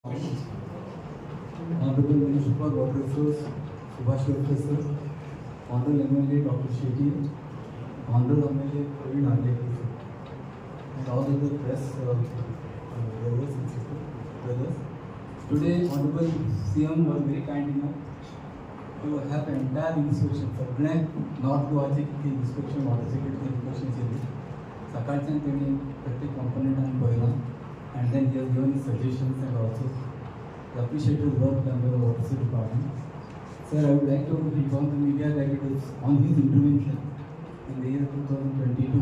Honorable Minister for Water Resource, Subhash Shirodkar sir, Honorable MLA Dr. Shetty, Honorable MLA Praveen Arlekar sir, and all other press brothers and sisters, brothers. Today, Honorable CM was very kind enough to have entire inspection. सगळ्या north गोवाचे कितले inspection, वॉटरचे कितले inspection केली. सकाळच्यान तेणी प्रत्येक कंपोनंटान पळयलां and then he has given suggestions and also appreciated work done by the Water Resource Department. Sir, I would like to inform the media that it was on his intervention in the year 2022,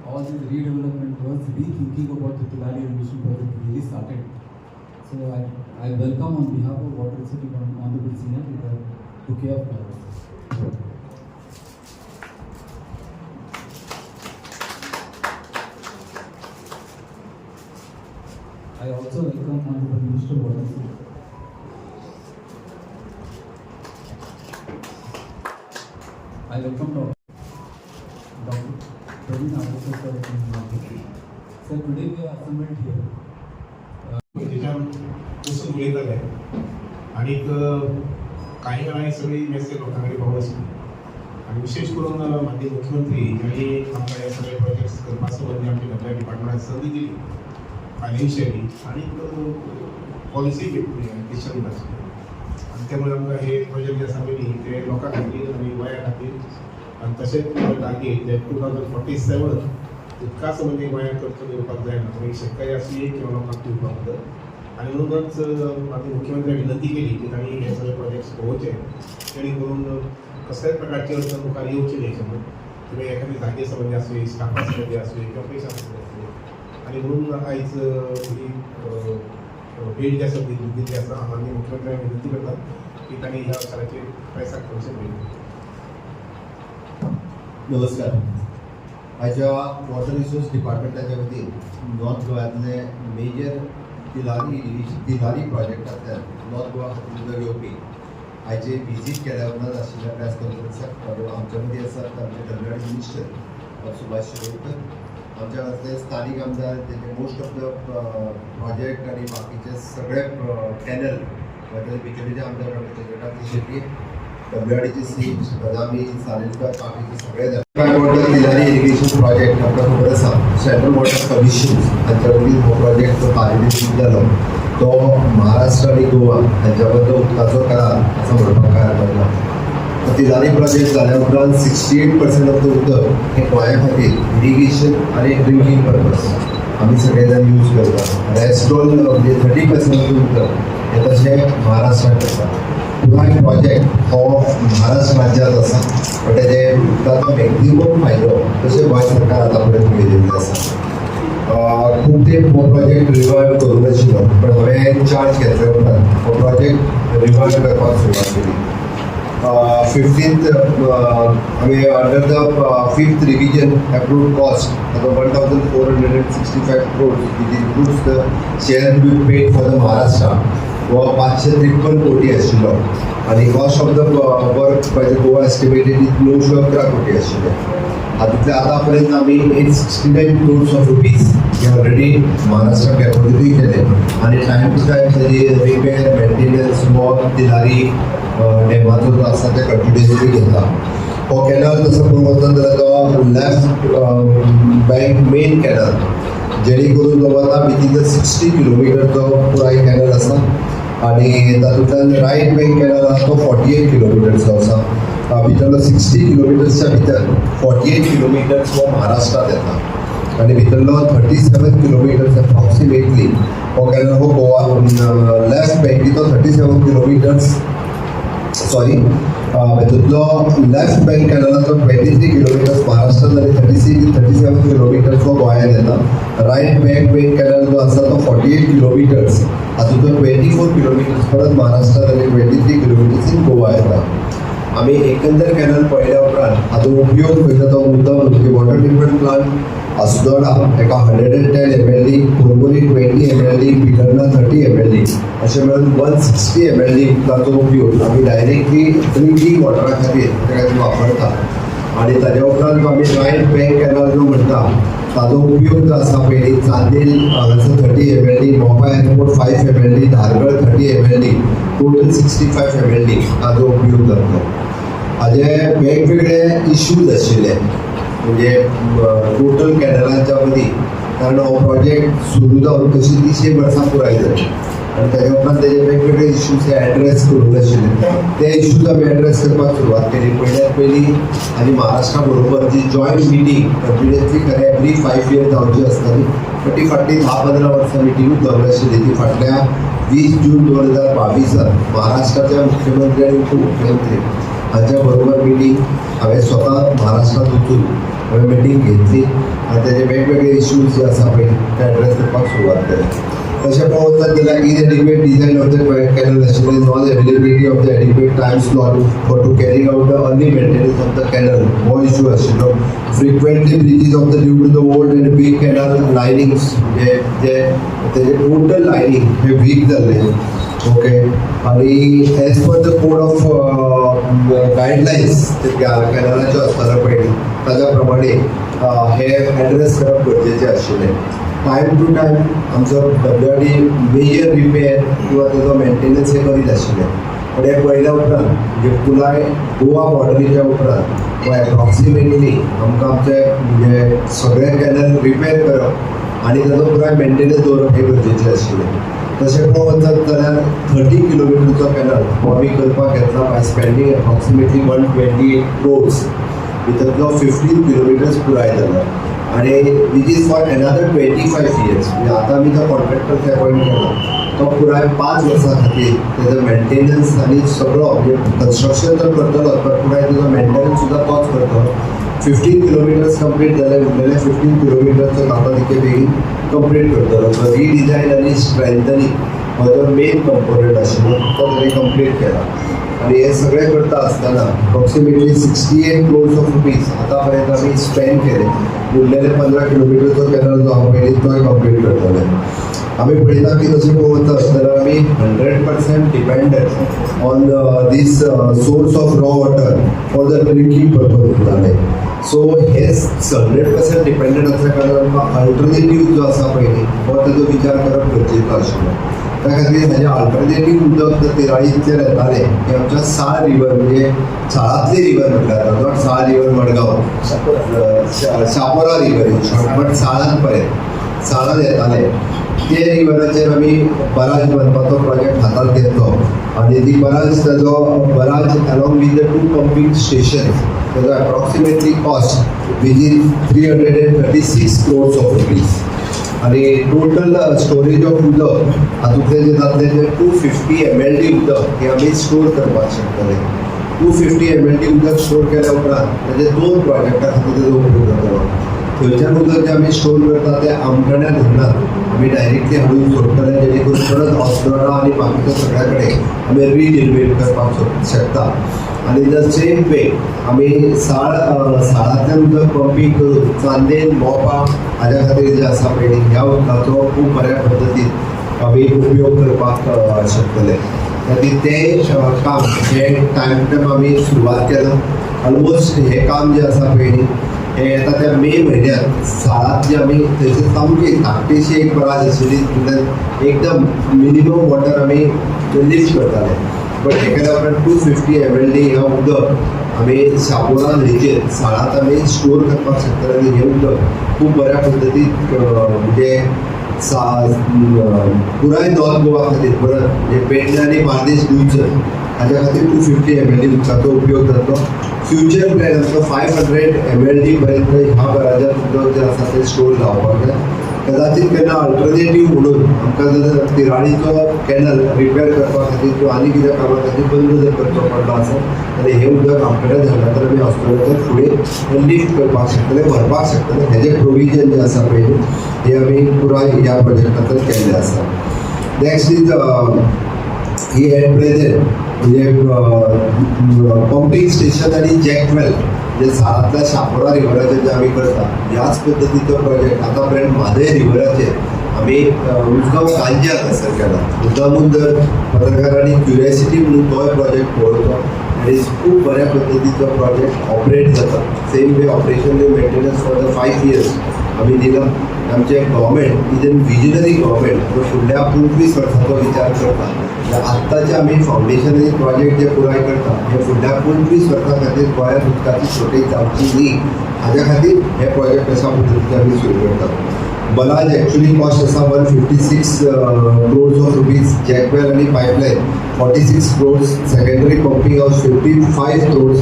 all this redevelopment was rethinking about the Tillari irrigation project really started. So I welcome on behalf of Water Resource Department, Honorable CM, with a bouquet of flowers. I also welcome Honorable Minister of Water Resource. I welcome Dr. Praveen Arlekar sir in the. Sir, today we are assembled here. तेच्यान बसून उलयताले आनीक कांय वेळार सगळी message लोकां कडेन पावनासली आनी विशेश करून माननीय मुख्यमंत्री हांणी आमकां हे सगळे प्रोजेक्ट्स करपा संबंदी आमच्या सगळ्या डिपार्टमेंटाक संदी दिली फायनान्शियली आनीक पॉलिसी डिसिशन आसली आनी त्यामुळे आमकां हे प्रोजेक्ट जे आसा पळय न्ही ते लोकां खातीर आनी गोंया खातीर आनी तशेंच टार्गेट जे 2047 उदका संबंदी गोंयांत खर्च दवरपाक जायना, मागीर शेतकरी आसुये किंवा लोकांक पिवपाक उदक. आनी म्हणूनच माननीय मुख्यमंत्र्यांनी विनंती केली की तांणी हे सगळे प्रोजेक्ट्स पळोवचे, जेणे करून कसल्याच प्रकारची अडचण मुखार येवची न्ही समज किंवा एखादी जागे संबंदी आसुये, स्टाफा संबंदी आसुये किंवा पयशा संबंदी आसुये. आनी म्हणून आयज ही भेट जी आसा ती दिल्ली आसा. माननीय मुख्यमंत्र्यांक विनंती करता की तांणी ह्या विचाराचेर प्रेसाक थोडेशें भेट. नमस्कार. आयच्या वॉटर रिसोर्स डिपार्टमेंटाच्या वतीन नॉर्थ गोव्यांतले मेजर तिलारी इरिगेशन, तिलारी प्रोजेक्टांतल्यान नॉर्थ गोवा खातीर उदक येवपी आयचे विजीट केल्या उपरांत आशिल्ल्या प्रेस कॉन्फरन्साक आमच्या मदीं आसात आमचे तमिळनाडू मिनिस्टर सुभाष शिरोडकर, आमच्या गांवांतले स्थानीक आमदार, तेजे मोस्ट ऑफ the project आनी बाकीचे सगळे कॅनल बिचोलीचे आमदार डॉक्टर चंद्रकांत शेट्टी, डब्ल्यूआरडीचे सी बदामी, सालेलकर, बाकीचे सगळे जाण. वॉटर तिलारी इरिगेशन प्रोजेक्ट आमकां खबर आसा, सेंट्रल वॉटर कमिशन हांच्या वतीन हो प्रोजेक्ट जो कार्यान्वित जालो तो महाराष्ट्र आनी गोवा हांच्या मदलो उदकाचो करार असो म्हणपाक कांय हरकत ना. तिलारी प्रोजेक्ट जाल्या उपरांत 68% ऑफ the उदक हें गोंया खातीर इरिगेशन आनी ड्रिंकींग पर्पज आमी सगळे जाण यूज करता. रेस्ट ऑल म्हणजे 30% ऑफ the उदक हें तशें महाराष्ट्राक करता. पुराय प्रोजेक्ट हो महाराष्ट्र राज्यांत आसा, पण तेजे उदकाचो मॅक्झिमम फायदो तशें गोंय सरकार आतां पर्यंत मेळिल्लें आसा. खूब तेंप हो प्रोजेक्ट रिवायव करूंक नाशिल्लो, पण हांवें चार्ज घेतल्या उपरांत हो प्रोजेक्ट रिवायव करपाक सुरवात केली. फिफ्टींथ आमी under the fifth revision approved cost आता 1465 crores, which includes the share to be paid for the Maharashtra, हो 553 कोटी आशिल्लो आनी cost of the work by the Goa estimated is 911 कोटी आशिल्ले. हातूंतले आतां पर्यंत आमी 869 crores of rupees hey already महाराष्ट्राक डेपोजिटूय केले आनी टायम टू टायम ताजी रिपेर, मेंटेनन्स हो तिलारी डॅमाचो जो आसा ते कंटिन्युअसली घेता. हो कॅनल तसो पळोवंक वचत जाल्यार तो लेफ्ट बँक मेन कॅनल, जेणे करून तो वता विथीन the 60 kilometre तो पुराय कॅनल आसा आनी तातूंतल्यान रायट बँक कॅनल आसा तो 48 किलोमिटरचो आसा. भितरलो 60 किलोमिटर्सच्या भितर 48 किलोमिटर्स हो महाराष्ट्रात येता आनी भितरलो 37 किलोमिटर्स अप्रॉक्सिमेटली हो कॅनल हो गोवा लेफ्ट बँकीचो. 37 किलोमिटर्स, सॉरी, हितूंतलो लेफ्ट बँक कॅनलाचो 23 किलोमिटर्स महाराष्ट्रात आनी 36, 37 किलोमिटर्स हो गोंयांत येता. रायट बँक मेन कॅनल जो आसा तो 48 किलोमिटर्स, हातूंतलो 24 किलोमिटर्स परत महाराष्ट्रात आनी 23 किलोमिटर्स इन गोवा येता. आमी एकंदर कॅनल पळयल्या उपरांत हाचो उपयोग खंयचो तो मुद्दम म्हणजे वॉटर ट्रिटमेंट प्लांट अस्नोडा एका 110 MLD, Porvorim 20 MLD, Pilerne 30 MLD, अशें मेळून 160 MLD उदकाचो उपयोग आमी डायरेक्टली ड्रिंकींग वॉटरा खातीर त्या खातीर वापरता. आनी ताज्या उपरांत आमी रायट बँक कॅनल जो म्हणटा ताजो उपयोग जो आसा पयलीं चांदेल हांगासर 30 MLD, Mopa airport 5 MLD. MLD, total 65 MLD हाजो उपयोग जातलो. हाजे वेगवेगळे इश्यूज आशिल्ले, म्हणजे टोटल कॅनलांच्या मदीं, कारण हो प्रोजेक्ट सुरू जावन तशी 300 वर्सां पुराय जाली आनी ताच्या उपरांत तेजे वेगवेगळे इश्यूज हे एड्रेस करूंक नाशिल्ले. ते इश्यूज आमी एड्रेस करपाक सुरवात केली. पयल्यात पयली आनी महाराष्ट्रा बरोबर जी जॉयंट मिटींग कंटिन्युअसली खरें एवरी 5 इयर जावची आसताली, बट ती फाटलीं 10-15 वर्सां मिटिंगूच जावंक नाशिल्ली. ती फाटल्या 20 जून 2022त महाराष्ट्राच्या मुख्यमंत्री आनी उपमुख्यमंत्री हांच्या बरोबर मिटींग हांवें स्वता महाराष्ट्रात वचून हांवें मिटींग घेतली आनी तेजे वेगवेगळे इश्यूज जे आसा पळय ते एड्रेस करपाक सुरवात केली. तशें पळोवंक वचत जाल्यार inadequate design of the canal आशिल्लें, non availability of the adequate time slot for to carrying out the early maintenance of the canal हो इश्यू आशिल्लो. Frequently breaches of the due to the old and weak canal linings, म्हणजे जे तेजे total lining हे week जाल्लें. Okay, आणि as per the code of guidelines ते कॅनलाच्यो आसताल्यो पळय, ताज्या प्रमाणे हे एड्रेस करप गरजेचें आशिल्लें. टायम टू टायम आमचो डब्ल्यूआरडी मेजर रिपेर किंवा ताजो मेंटेनन्स हे करीत आशिल्ले, पण हे पळयल्या उपरांत, म्हणजे पुराय गोवा बॉर्डरीच्या उपरांत वा एप्रॉक्सिमेटली आमकां आमचे म्हणजे सगळे कॅनल रिपेर करप आनी ताजो पुराय मेंटेनन्स दवरप हें गरजेचें आशिल्लें. तशें पळोवंक वचत जाल्यार 30 किलोमिटरचो कॅनल हो आमी करपाक घेतला by spending approximately 128 crores. भितरलो 15 किलोमिटर्स पुराय जालो आनी which is for another 25 years. म्हणजे आतां आमी तो कॉन्ट्रॅक्टर अपॉयंट केला, तो पुराय 5 वर्सां खातीर तेजो मेंटेनन्स आनी सगळो, म्हणजे कन्स्ट्रक्शन तर करतलोच, पण पुराय तेजो मेंटेनन्स सुद्दां तोच करतलो. 15 किलोमिटर्स कंप्लीट जाले, उरलेले 15 किलोमिटरचो जाता तितके बेगीन कंप्लीट करतलो. सो रिडिजायन आनी स्ट्रेंथनिंग हो जो मेन कंपोनंट आशिल्लो तो ताणें कंप्लीट केला. आनी हे सगळें करता आसतना approximately 68 crores of rupees आतां पर्यंत आमी स्पेंड केले. उरलेले 15 किलोमिटरचो कॅनल जो आहा पयलीं तोय कंप्लीट करतले. आमी पळयता की तशें पळोवंक वचत जाल्यार आमी 100% dependent on this source of raw water for the drinking purpose उरताले. सो हे 100% डिपेंडंट आसल्या कारणान आमकां अल्टरनेटीव जो आसा पळय हो तेजो विचार करप गरजेचो आशिल्लो. त्या खातीर हाजें अल्टरनेटीव उदक जर तिराळींतल्यान येतालें की आमच्या साळ रिवर, म्हणजे साळांतली रिवर म्हटल्यार जाता, not Sal river Madgaon, Chapora river in short, but साळांत पर्यंत साळांत येताले ते रिवराचेर आमी बराज बांदपाचो प्रोजेक्ट हातांत घेतलो. आनी ती बराज, ताजो barrage along with the two pumping station, ताजो approximately cost which is 336 crores of rupees. आणि टोटल स्टोरेज ऑफ उदक हातूंतलें जें जातलें तें 250 MLD उदक हें आमी स्टोर करपाक शकतले. 250 MLD उदक स्टोर केल्या उपरांत ताजे दोन प्रोजेक्टा खातीर तेजो उपयोग जातलो. थंयच्यान उदक जें आमी स्टोर करता तें आमठाण्या धरणांत आमी डायरेक्टली हाडून सोडटले, जेणे करून परत अस्नोडा आनी बाकीच्या सगळ्या कडेन आमी रिजनरेट करपाक शकता. आनी the same वे आमी साळांतल्यान उदक पंपींग करून चांदेल, मोपा हाज्या खातीर जें आसा पळय ह्या उदकाचो खूब बऱ्या पद्दतीन आमी उपयोग करपाक शकतले. खातीर तें काम हें टायम टू टायम आमी सुरवात केलां. ऑलमोस्ट हें काम जें आसा पळय न्ही हें येता त्या मे म्हयन्यांत साळांत जे आमी थंयसर सामकी धाकटीशी एक बराज आशिल्ली, तितूंतल्यान एकदम मिनिमम वॉटर आमी लिफ्ट करताले, बट हें केल्या उपरांत 250 MLD हें उदक आमी शापोरा न्हंयचेर साळांत आमी स्टोर करपाक शकतले. आनी हें उदक खूब बऱ्या पद्दतीन म्हणजे सा पुराय नॉर्थ गोवा खातीर, परत म्हणजे पेडणे आनी बार्देश दिवचल हाज्या खातीर 250 MLD उदकाचो उपयोग जातलो. फ्युचर प्लॅन आमचो 500 MLD पर्यंत ह्या बराजात उदक जें आसा तें स्टोर जावपाक जाय. कदाचित केन्ना अल्टरनेटीव म्हणून आमकां जर तिराळीचो कॅनल रिपेर करपा खातीर किंवा आनी कितें कामा खातीर बंद जर करचो पडलो आसत जाल्यार हें उदक आमच्या धरणांतल्यान आमी हॉस्पिटलांत फुडें लिफ्ट करपाक शकतले, व्हरपाक शकतले. हेजें प्रोविजन जें आसा पळय हें आमी पुराय ह्या प्रोजेक्टांतल्यान केल्लें आसा. Next is he at present म्हणजे पंपींग स्टेशन आनी जॅकवेल जे साळांतल्या शापोरा रिव्हराचेर जे आमी करता, ह्याच पद्दतीचो प्रोजेक्ट आतां पर्यंत म्हादय रिव्हराचेर आमी उजगांव कांजे हांगासर केला. मुद्दामून जर पत्रकारांनी क्युरियोसिटी म्हणून तोय प्रोजेक्ट पळोवचो आनी खूब बऱ्या पद्दतीचो प्रोजेक्ट ऑपरेट जाता. Same way operation maintenance for the 5 years आमी दिला. आमचें government is an visionary government जो फुडल्या 25 वर्सांचो विचार करता. आत्ताचे आमी फावंडेशन आनी प्रोजेक्ट जे पुराय करता हे फुडल्या 25 वर्सां खातीर गोंयांत उदकाची शॉर्टेज जावची न्ही हाज्या खातीर हे प्रोजेक्ट अशा पद्दतीन आमी सुरू करतात. बलाज एक्चुअली कॉस्ट आसा 156 crores of rupees, jackwell आनी pipeline 46 crores, secondary pumping house 55 crores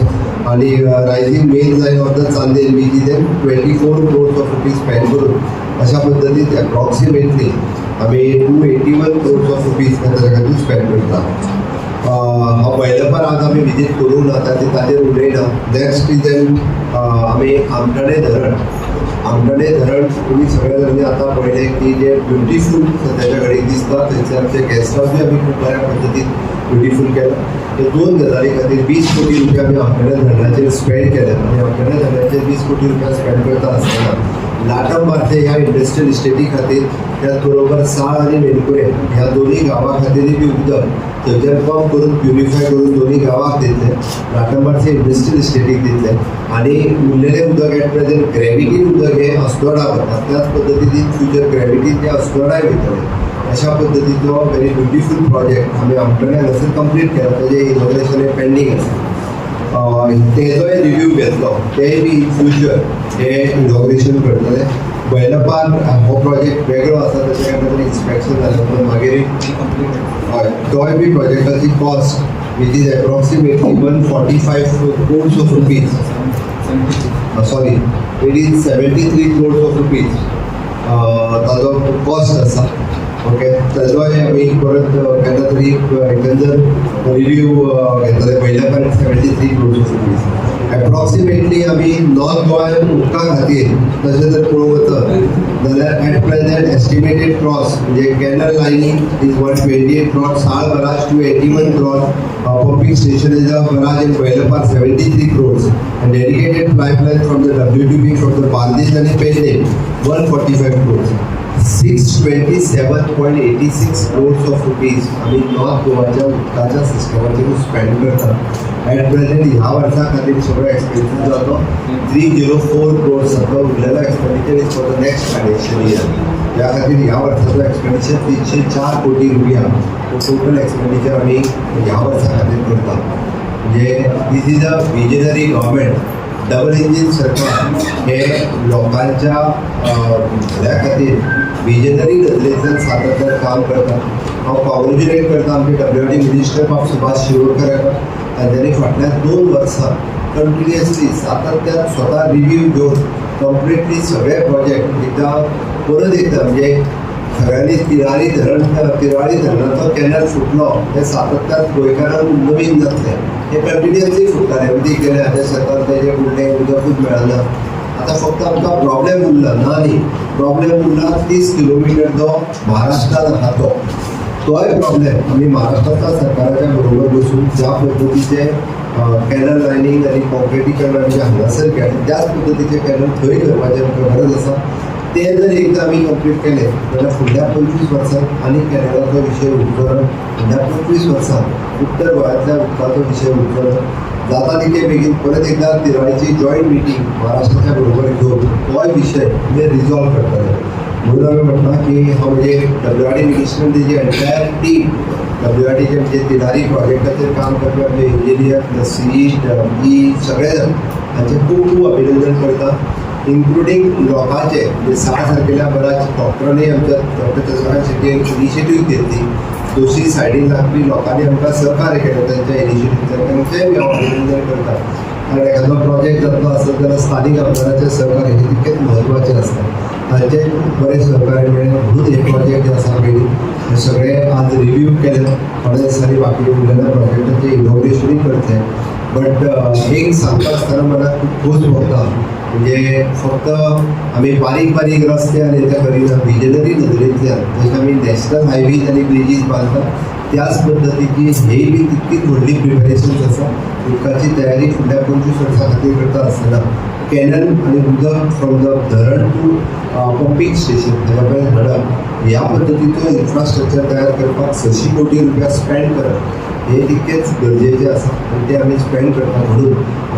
आणि rising main line of the Chandel which is 24 crores of rupees spend करून अशा पद्दतीन एप्रॉक्सिमेटली आमी 281 crores of rupees ताच्या खातीर स्पेंड करता. हांव पयले आज आमी विजीट करूंक ना, ताचेर ताचेर उलयना. नेक्स्ट is N आमी आमठाणे धरण. आमठाणे धरण तुमी सगळ्या जाणांनी आतां पळयलें की जे ब्युटिफूल सद्याच्या घडयेक दिसता. थंयसर आमचे गेस्ट हावसूय आमी खूब बऱ्या पद्दतीन ब्युटिफूल केला. हे दोन गजाली खातीर 20 कोटी रुपया आमी आमठाणे धरणाचेर स्पेंड केले आनी आमठाणे धरणाचेर 20 कोटी रुपया स्पेंड करता आसतना लाटंबार्से ह्या इंडस्ट्रियल इस्टेटी खातीर, त्याच बरोबर साळ आनी मेणकुरे ह्या दोन्ही गांवा खातीरय बी उदक थंयच्यान पंप करून प्युरिफाय करून दोन्ही गांवाक दितले, लाटंबार्से इंडस्ट्रियल इस्टेटीक दितले आनी उरलेलें उदक एट प्रेझेंट ग्रेविटीन उदक हें अस्नोडा वता, त्याच पद्दतीन इन फ्युचर ग्रेविटीन तें अस्नोडाय वयतलें. अशा पद्दतीचो व्हेरी ब्युटिफूल प्रोजेक्ट आमी आमठाणे हांगासर कंप्लीट केला. ताजें इनॉग्रेशन हें पेंडींग आसा. तेजोय रिव्यू घेतलो, तेय बी इन फ्युचर हे इनॉग्रेशन करतले. बैलपार हो प्रोजेक्ट वेगळो आसा, तशें केन्ना तरी इन्स्पेक्शन जालें म्हणून मागीर हय, तोय बी प्रोजेक्टाची cost which is approximately 145 crores of rupees, sorry, it is 73 crores of rupees ताजो कॉस्ट आसा. ओके, ताजोय आमी परत केन्ना तरी एकंदर रिव्यू घेतले. पयल्या पर्यंत 73 crores of rupees approximately आमी नॉर्थ गोंयान उदका खातीर तशें जर पळोवंक वचत जाल्यार एट प्रेझेंट एस्टिमेटेड कॉस्ट म्हणजे canal lining is 128 crore, Sal barrage 281 crore, pumping station is a barrage in Bailampar 73 crores and dedicated pipeline from the WTP from the Bardez आणि Pernem 145 crores. 627.86 crores of rupees आमी north गोवाच्या उदकाच्या सिस्टमाचेर spend करता. At present ह्या वर्सा खातीर सगळो एक्सपेन्सीस जातो 304 क्रोर्स जातलो. उरलेलो expenditure is for the next financial year. ह्या खातीर ह्या वर्साचो एक्सपेंडिचर 304 कोटी रुपया टोटल एक्सपेंडिचर आमी ह्या वर्सा खातीर करता. म्हणजे this is a visionary government. Double engine सरकार हे लोकांच्या भल्या खातीर विजनरी नदरेंतल्यान सातत्यान काम करता. हांव कॉंग्रेच्युलेट करता आमचे डब्ल्यू आर डी मिनिस्टर बाब सुभाष शिरोडकर हाका. तांच्यांनी फाटल्या 2 वर्सां कंटिन्युअसली सातत्यान स्वता रिव्यू घेवन कंप्लिटली सगळे प्रोजेक्ट एकदां परत एकदां, म्हणजे सगळ्यांनी तिळारी धरण, तिळारी धरणाचो कॅनल फुटलो हें सातत्यान गोंयकारांक नवीन जातलें. हे कंटिन्युअसली फुट्टाले, उदीक गेलें हाज्या शेतान तेजें फुडलें उदकूच मेळना. आतां फक्त आमकां प्रॉब्लेम उरला ना न्ही, प्रॉब्लेम उरला 30 किलोमिटर जो महाराष्ट्रान आहा तो. तोय प्रॉब्लेम आमी महाराष्ट्राच्या सरकाराच्या बरोबर बसून ज्या पद्दतीचे कॅनल लायनींग आनी कॉन्क्रिटीकरण आमी हांगासर केलें त्याच पद्दतीचे कॅनल थंय करपाची आमकां गरज आसा. ते जर एकदां आमी कंप्लीट केले जाल्यार फुडल्या 25 वर्सांत आनी कॅनलाचो विशय उरचो ना. फुडल्या 25 वर्सांत उत्तर गोंयांतल्या उदकाचो विशय उरचो ना. जाता तितके बेगीन परत एकदां तिराळीची जॉयंट मिटींग महाराष्ट्राच्या बरोबर घेवन तोय विशय आमी रिजॉल्व करतले. म्हणून हांवें म्हटलां की हांव म्हणजे डब्ल्यू आर डी मिनिस्टर, तेजी एंटायर टीम, डब्ल्यू आर डीचे म्हणजे तिळारी प्रोजेक्टाचेर काम करपी आमचे इंजिनियर, सी ई, सगळे जाण हांचें खूब खूब अभिनंदन करता, इन्क्लुडींग लोकांचे म्हणजे साळ सारकेल्या बऱ्याच डॉक्टरांनी, आमच्या डॉक्टर चंद्रकांत शेट्टी इनिशिएटीव घेतली. दोशी सायडीन लागपी लोकांनी आमकां सहकार्य केलें तांच्या इनिशिएटीव, तांचेंय बी हांव अभिनंदन करता. कारण एखादो प्रोजेक्ट जातलो आसत जाल्यार स्थानीक आमदाराचें सहकार्य हें तितकेंच म्हत्वाचें आसता. तांचें खूब बरें सहकार्य मेळ्ळें म्हणून हे प्रोजेक्ट जे आसा पळय हे सगळे आज रिव्यू केले. थोड्या दिसांनी बाकी उरलेल्या प्रोजेक्टाचें इनॉग्रेशनूय करतले. बट एक सांगता आसतना मला खूब खोस भोगता, म्हणजे फक्त आमी बारीक बारीक रस्ते आनी ते करिना, विजनरी नदरेंतल्यान जशें आमी नॅशनल हायवेज आनी ब्रिजीस बांदता त्याच पद्दतीची हेय बी तितकीच व्हडली प्रिपेरेशन्स आसा. उदकाची तयारी फुडल्या 25 वर्सां खातीर करता आसतना कॅनल आनी उदक फ्रॉम the धरण टू पंपींग स्टेशन ताच्या पर्यंत हाडप ह्या पद्दतीचो इन्फ्रास्ट्रक्चर तयार करपाक 600 कोटी रुपया स्पेंड करप हे तितकेच गरजेचें आसा आनी ते आमी स्पेंड करता. म्हणून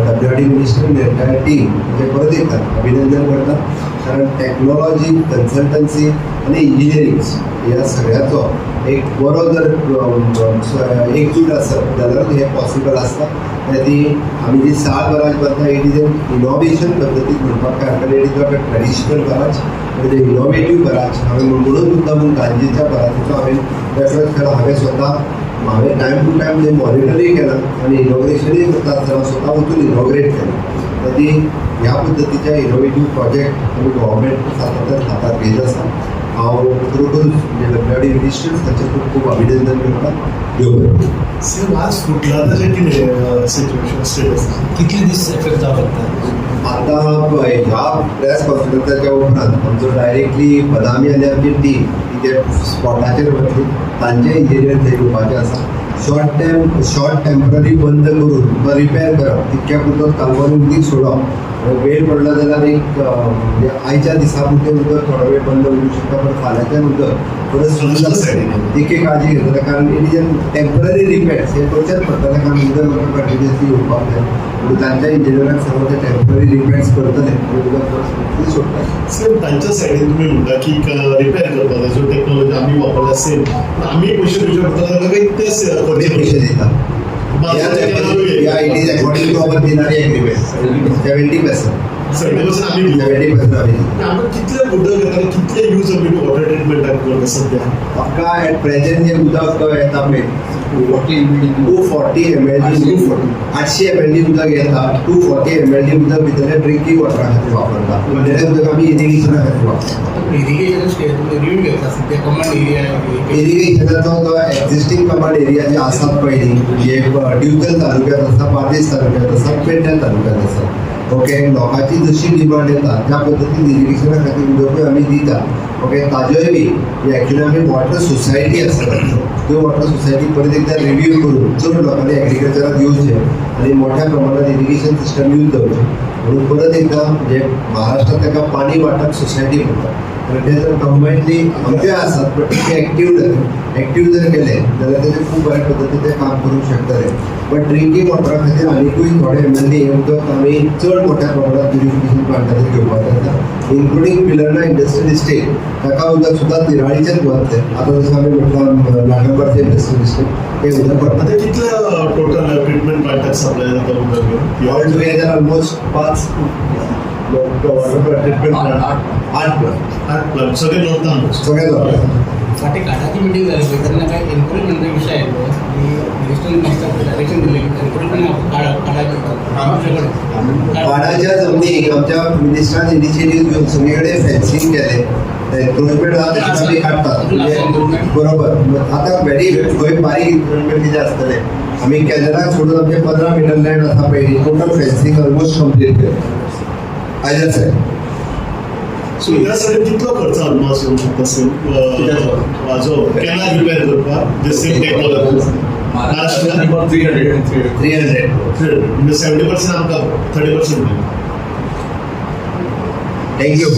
डब्ल्यू आर डी मिनिस्टर आनी एंटायर टीम म्हणजे परत एकदां अभिनंदन करता. कारण टॅक्नॉलॉजी, कन्सल्टन्सी आनी इंजिनियरींग ह्या सगळ्याचो एक बरो जर एकजूट आसत जाल्यार हें पॉसिबल आसता. आनी ती आमी जी साळ बराज बांदता, it is an innovation पद्दतीन म्हणपाक काय हरकत. It is not a traditional barrage, it is innovative barrage. हांवें म्हणून मुद्दाम म्हणून गांजीच्या बराजाचो हांवें रेफरन्स केला. हांवें स्वता, हांवें टायम टू टायम ते मॉनिटरूय केला आनी इनॉग्रेशनूय करता आसतना हांव स्वता वचून इनॉग्रेट केला. तर ती ह्या पद्दतीच्या इनोवेटीव प्रोजेक्ट आमी गव्हर्मेंट सातत्यान हातात घेत आसा. हांव खरोखरूच म्हणजे डब्ल्यू मिनिस्टर्स ताचें खूब खूब अभिनंदन करता. देव बरें करूं. सेम आज फुटला तशें कितें सिच्युएशन स्टेटस? कितले दीस इफेक्ट जावंक शकता? आता पळय, ह्या प्रेस कॉन्फरन्साच्या उपरांत आमचो डायरेक्टली बदामी आनी आमची टीम ही ते स्पॉटाचेर वतली. तांचे इंजिनियर थंय येवपाचे आसा. शॉर्ट टेम्पररी बंद करून तो रिपेर करप, तितक्या पुरतो कालवान उदीक सोडप. वेळ पडलो जाल्यार एक म्हणजे आयच्या दिसा पुरतें उदक थोडो वेळ बंद उरूंक शकता, पण फाल्यांच्यान उदक परत सुरू जातलें तितकी काळजी घेतले, कारण it is an temporary repair. हे करचेच पडटलें, कारण उदक आमकां कंटिन्युअसली येवपाक जाय. म्हणून तांच्या इंजिनियरांक सांगून ते टेम्पररी रिपेर्स करतले आनी उदक परत स्मुथली सोडटले. सेम, तांच्या सायडीन तुमी म्हणटा की रिपेर करपाक जाय, जो टेक्नॉलॉजी आमी वापरला सेम, आमी पयशे दिवचे पडटले काय तेच? ते पयशे दिता. या, it is according to our Tinari agreement, 70%. 70% आमी दिवप? 70% आमी दिता. आमकां कितले उदक येता आनी कितले यूज आमी वॉटर ट्रिटमेंटाक करता सध्या? म्हाका एट प्रेझेंट जे उदक येता पळय, 240 MLD, 800 MLD उदक येता. 240 MLD उदक भितरलें ड्रिंकींग वॉटरा खातीर वापरता, उरलेलें उदक आमी इरिगेशना खातीर वापरता. इरिगेशन स्टेट रिव्यू घेतला सध्या कमांड एरिया? इरिगेशनाचो तो एक्झिस्टींग कमांड एरिया जे आसात पयलीं, जे दिवचल तालुक्यात आसा, बार्देस तालुक्यात आसा, पेडण्यां तालुक्यात आसा, ओके, लोकांची जशी डिमांड येता त्या पद्दतीन इरिगेशना खातीर उदकूय आमी दिता. ओके, ताजोय बी एक्चुअली आमी वॉटर सोसायटी आसा, त्यो वॉटर सोसायटी परत एकदा रिव्यू करून चड लोकांनी एग्रीकल्चराक येवचें आनी मोठ्या प्रमाणात इरिगेशन सिस्टम यूज जावचें म्हणून परत एकदा, म्हणजे महाराष्ट्रात ताका पाणी वाटप सोसायटी म्हणटा, कारण ते जर कंबायनली आमचे आसात, बट ते एक्टीव जाले, एक्टीव जर केले जाल्यार तेजे खूब बऱ्या पद्दतीन ते काम करूंक शकतले. बट ड्रिंकींग वॉटरा खातीर आनिकूय थोडे एमएलडी हे उदक आमी चड मोठ्या प्रमाणात प्युरिफिकेशन प्लांटाचेर घेवपाक जाता, इन्क्लुडींग पिलर्ना इंडस्ट्रियल इस्टेट. ताका उदक सुद्दां तिराळीचेच वतलें. आतां जशें आमी म्हटलां, लाटंबारचें इंडस्ट्रियल इस्टेट, ते उदक वता. आतां कितले टोटल ट्रिटमेंट प्लांटाक सप्लाय जाता उदक? ऑल टुगेदर ऑलमोस्ट पाच वॉटर ट्रिटमेंट प्लांट, आठ प्लांट. आठ प्लांट सगळे नॉर्थान? सगळे जाता. फाटी काडाची मिटींग जाली पळय, तेन्ना काय एनक्रोचमेंटाचो विशय आयलो आनी मिनिस्टरान म्हाका डायरेक्शन दिलें की एनक्रोचमेंट काडा तुमचे. वाडाच्या जमनीक आमच्या मिनिस्टरान इनिशिएटीव घेवन सगळे कडेन फेन्सिंग केलें. एन्क्रोचमेंट आहा तशें आमी काडटात. म्हणजे बरोबर आतां व्हेरी खंय बारीक एन्क्रोचमेंट कितें आसतलें, आमी कॅनलाक सोडून आमचे 15 मिटर लँड आसा पळय, टोटल फेन्सिंग ऑलमोस्ट कंप्लीट केलें आयदर सायड. सो ह्या सायडीन कितलो खर्च अदमास येवंक शकता सेम हाजो कॅनल रिपेर करपाक, जे सेम टेक्नॉलॉजी महाराष्ट्रात? About 300 and 300. 300. म्हणजे 70% आमकां, 30%. Thank you.